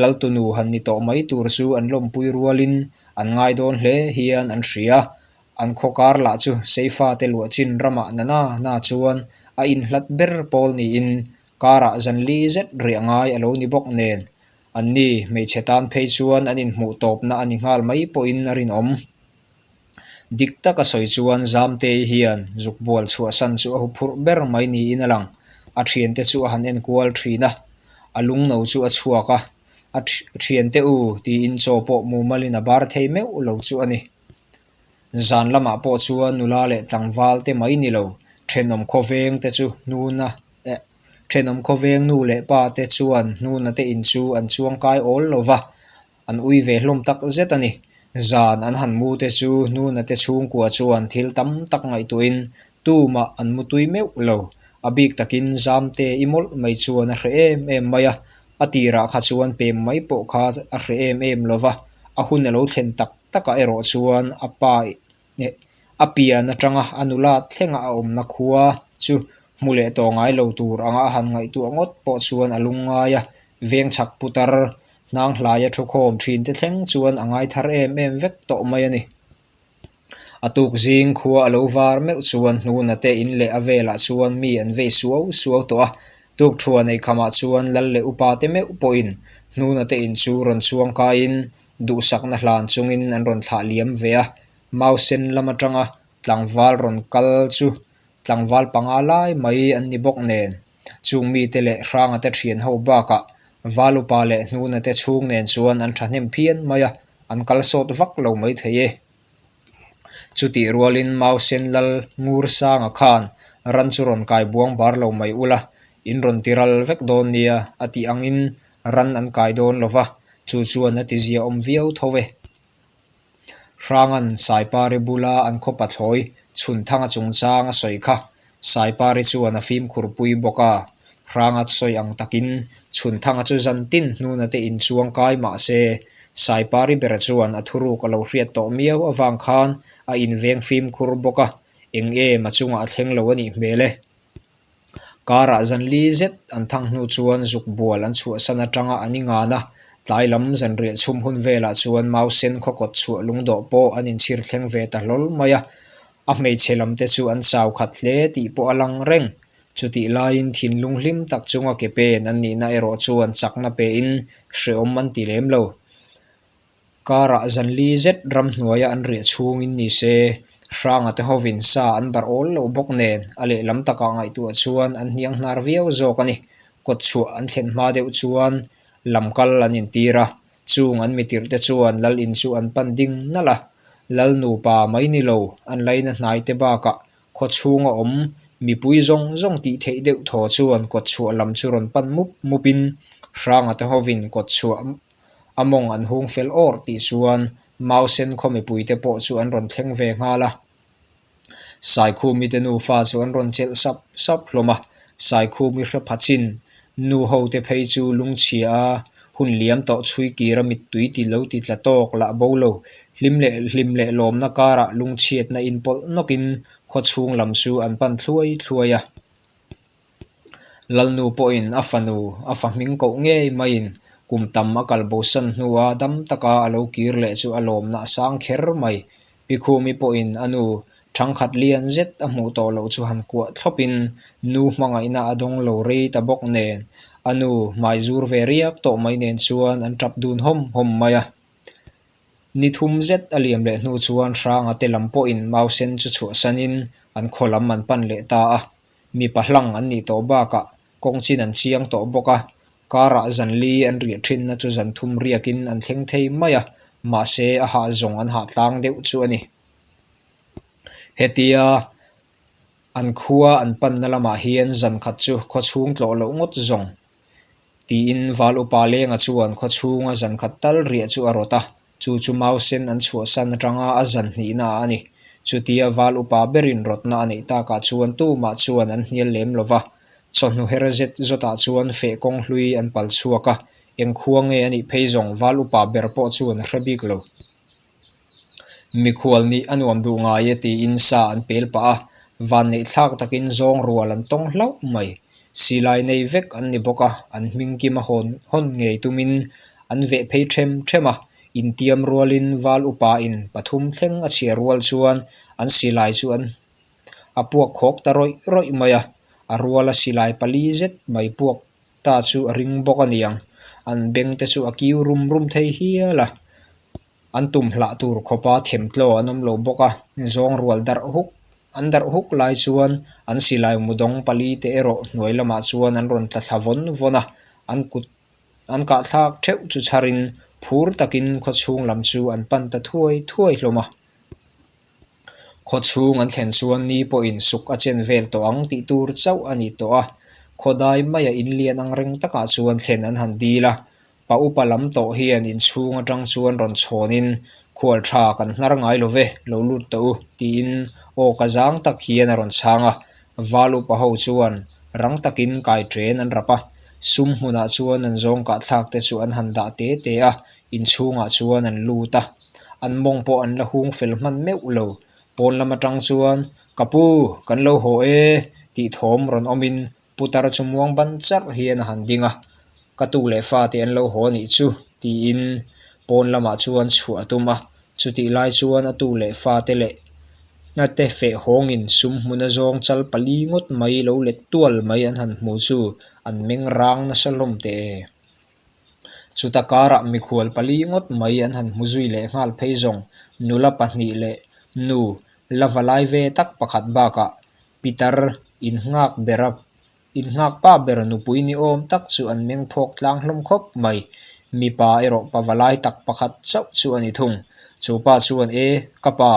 Laltunu han ni tawh mai tur chu an lawmpui rualin an ngai dawn hle hian an hria. An khaw kar lah chu Seifa te luah chin ramah nana na chuan a inhlat ber pawl niin karah zanli zet riah ngai a lo ni bawk nen, anni hmeichhe tan phei chuan an inhmuh tawpna a ni nghal mai pawhin a rinawm. Dik taka sawi chuan Zamtei hian zukbual chhuahsan chu a huphurh ber mai niin a lang. A ṭhiante chu a han enkual ṭhin a, a lungno chu a chhuak a, a ṭh-, ṭhiante u tiin chaw pawh mumalin a bar thei meuh lo chu a ni. Zan lamah pawh chuan nula leh tlangval te mai ni lo, ṭhenawm khawveng te chu Hnuna, eh, ṭhenawm khawveng nu leh pa te chuan Hnuna te in chu an chuang kai awl lo va, an ui ve hlawm tak zet a ni. Zan an han mu te chu Hnuna te chhungkua chuan thil tam tak ngaihtuahin tumah an mu tui meuh lo. A bik takin Zamtei mawlh mai chuan a hre em em mai a, a tirah kha chuan pem mai pawh kha a hre em em lo va, a hun a lo thlen tak takah erawh chuan a pa, eh, a pian aṭanga a nula thlenga a awmna khua chu hmu leh tawh ngai lo tur anga a han ngaihtuah ngawt pawh chuan a lungngai a, veng chhak putar, hnang hlaia ṭhukhawm ṭhin te thleng chuan a ngai thar em em vek tawh mai a ni. A tuk zing khua a lo var meuh chuan Hnuna te in leh a velah chuan mi an vei suau suau tawh a, tukṭhuan ei khamah chuan lal leh upa te meuh pawhin Hnuna te in chu rawn chuang kaiin duhsakna hlan chungin an rawn thlah liam ve a. Mau sen lam aṭanga tlangval rawn kal chu tlangval panga lai mai an ni bawk nen, chung mite leh Hranga te ṭhian ho bakah Val upa leh hnuna te chhung nen chuan an ṭhahnem phian mai a, an kal sawt vak lo mai thei e. Chutih rualin Mausen lal Ngursanga khan ran chu rawn kai buang bar lo mai ula, in rawn ti ral vek dawn nia a tih angin ran an kai dawn lo va, chu chuan a ti zia awm viau tho e. Hrangan Saipari bula an khawpa thlawi Chhunthanga chungchang a sawi kha, Saipari chuan a fimkhurpui bawk a. Hranga sawi ang takin Chhunthanga chu zantin hnuna te inchuang kai mah se, Saipari ber chuan a thuruk a lo hriat tawh miau avang khan a inveng fimkhur bawk a, eng em a chungah a thleng lo a nih hmel e. Karah zanli zet an thang hnu chuan zuk bual an chhuahsan aṭanga an ingan a, tlai lam zanriah chhum hun velah chuan Mausen khaw kawtchhuah lungdawh pawh an inchhir thleng ve ta hlawl mai a. A hmeichhe lam te chu an chau khat hle tih pawh a lang reng. Chutih laiin thinlung hlim tak chunga ke pen an nihna erawh chuan chakna pein hrehawm an ti lem lo. Karah zanli zet ramhnuaia an riah chhungin ni se, Hranga te hovin sa an bar awl lo bawk nen, a lehlam taka ngaihtuah chuan an hniang hnar viau zawk a ni. Kawtchhuah an thlen hma deuh chuan lamkal an intir a, chung an mi tirh te chuan lal in chu an pan ding nalh a. Lal nupa mai ni lo, an laina hnai te bakah khaw chhunga awm mipui zawng zawng tih theih deuh thaw chuan kawtchhuah lam chu rawn pan mup mupin, Hranga te hovin kawtchhuah a mawng an hung fel awrh tih chuan Mausen khaw mipui te pawh chu an rawn thleng ve nghal a. Saikhumi te nufa chu an rawn chelh sap sap hlawm a, Saikhumi hre pha chin, nu ho te phei chu lungchhia a, hun liam tawh chhui kira mittui ti lo ti tla tawk lah bo lo, hlim leh, hlim leh lawmna karah lungchhiatna inpawlh nawkin khaw chhung lam chu an pan thluai thluai a. Lalnu pawhin a fanu, a fa hming koh ngei maiin, kum tam a kalbosan hnua dam taka a lo kir leh chu a lawmna a sang kher mai. Pikhumi pawhin a nu, ṭhangkhat lian zet a hmuh tawh loh chu han kuah thlawpin, nu hmangaihna a dawng lo rei ta bawk nen, a nu hmai zur ve riak tawh mai nen chuan an ṭap dun hawm hawm mai a. Ni thum zet a liam leh hnu chuan Hranga te lam pawhin Mausen chu chhuahsanin an khaw lam an pan leh ta a. Mi pahlang an nih tawh bakah kawng chin an chiang tawh bawk a. Karah zanli an riah ṭhinna chu zan thum riakin an thleng thei mai a, mahse, a hah zawng an hah tlang deuh chu a ni. Hetia an khua an panna lamah hian zan khat chu khaw chhung tlawh loh ngawt zawng tiin Val upa Lenga chuan khaw chhunga zan khat tal riah chu a rawt a, chu chu Mausen an chhuahsan aṭanga a zan hnihna a ni. Chutia Val upa berin rawtna a neih takah chuan tumah chuan an hnial lem lo va. Chawhnu her zet zawtah chuan feh kawng hlui an pal chhuak a, eng khua nge a nih phei zawng Val upa ber pawh chuan a hre bik lo. Mikhual nih a nuam duh ngai e tiin sa an pel pah a, vanneih thlak takin zawng rual an tawng hlauh mai. Silai nei vek an ni bawk a, an hming kim a hawn, hawn ngei tumin an veh phei ṭhem ṭhem a, intiam rualin Val upa in pathum thleng a chhia rual chuan an silai chu an a puak khawk ta rawih rawih mai a, a ruala silai pali zet mai puak ta chu a ring bawk a niang. An beng te chu a kiu rum rum thei hial a. An tum hlah tur khawpa themtlaw an awm lo bawk a, zawng rual darh huk, an darh huk lai chuan an silai mudawng pali te erawh hnuai lamah chuan an rawn tla thla vawn vawn a, an kut, an kah thlak theuh chu chharin phur takin khaw chhung lam chu an pan ta thuai thuai hlawm a. Khaw chhung an thlen chuan ni pawhin suk a chen vel tawh ang tih tur chauh a ni tawh a. Khaw dai maia in lian ang reng takah chuan thlen an han dil a. Pa upa lam tawh hian inchhung aṭang chuan rawn chhawnin, "Khual ṭha kan hnar ngai lo ve, lo lut tawh u," tiin awka zang tak hian a rawn chhang a. Val upa ho chuan rang takin kai ṭen an rap a. Sum hmunah chuan an zawng kah thlak te chu an han dah te te a, inchhungah chuan an lut a. An mawng pawh an la hung fel hman meuh lo. Pawn lam aṭang chuan, "Ka pu, kan lo haw e," tih thawm rawn awmin putar chu muang ban charh hian a han ding a. "Ka tu leh fate an lo haw a nih chu," tiin pawn lamah chuan chhuah a tum a. Chutih lai chuan a tu leh fate leh a te feh hawngin sum hmuna zawng chal pali ngawt mai lo let tual mai an han hmu chu an meng rang nasa hlawm teh. Chuta karah mikhual pali ngawt mai an han hmu zui leh nghal phei zawng, nula pahnih leh nu lava lai ve tak pakhat bakah Pitar, in nghak ber a, in nghak pa ber nupui ni awm tak chu an meng phawk tlang hlawm khawp mai. Mipa erawh pavalai tak pakhat chauh chu a ni thung. Chu pa chuan, "E, ka pa,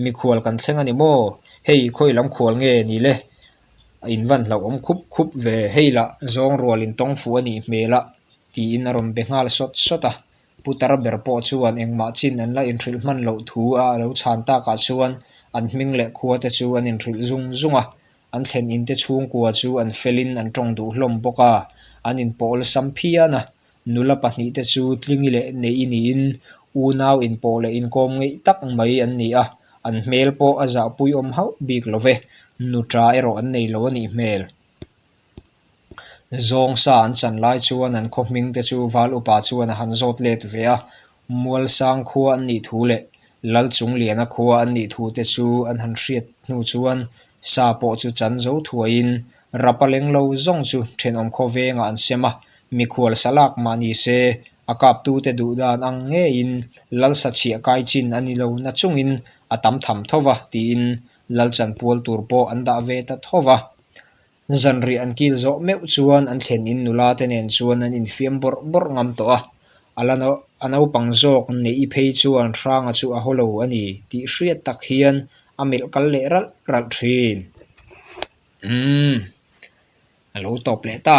mikhual kan thleng a ni maw? Hei, khawi lam khual nge ni le?" A invan hlauhawm khup khup ve, hei lah, zawng rual in tawng fu a nih hmel a, tiin a rawn be nghal sawt sawt a. Putar ber pawh chuan engmah chin an la inhrilh hman loh thu a lo chhan takah chuan an hming leh khua te chu an inhrilh zung zung a. An thlen in te chhungkua chu an felin an ṭawng duh hlawm bawk a, an inpawh la sam phian a. Nula pahnih te chu Tlingi leh Nehi niin unau inpawh leh inkawm ngeih tak mai an ni a, an hmel pawh a zahpui awm hauh bik lo ve, nu ṭa erawh an nei lo a nih hmel. Zawng sa an chan lai chuan an khaw hming te chu Val Upa chuan a han zawt let ve a, Mualsang khua an nih thu leh Lalchungliana khua an nih thu te chu an han hriat hnu chuan sa pawh chu chan zo thuaiin rapa leng lo zawng chu ṭhenawm khawvengah an sem a, mikhual sa lak mah ni se, a kaptu te duh dan ang ngeiin lal sa chhiah kai chin a ni lo na chungin a tam tham tho va, tiin lalchan pual tur pawh an dah ve ta tho va. Zanriah an kil zawh meuh chuan an thlen in nula te nen chuan an infiam bawrh bawrh ngam tawh a. A la no-, a naupang zawk Nehi phei chuan Hranga chu a haw lo a ni tih hriat tak hian a melh kal leh ralh ralh ṭhin. Umm, a lo tawp leh ta.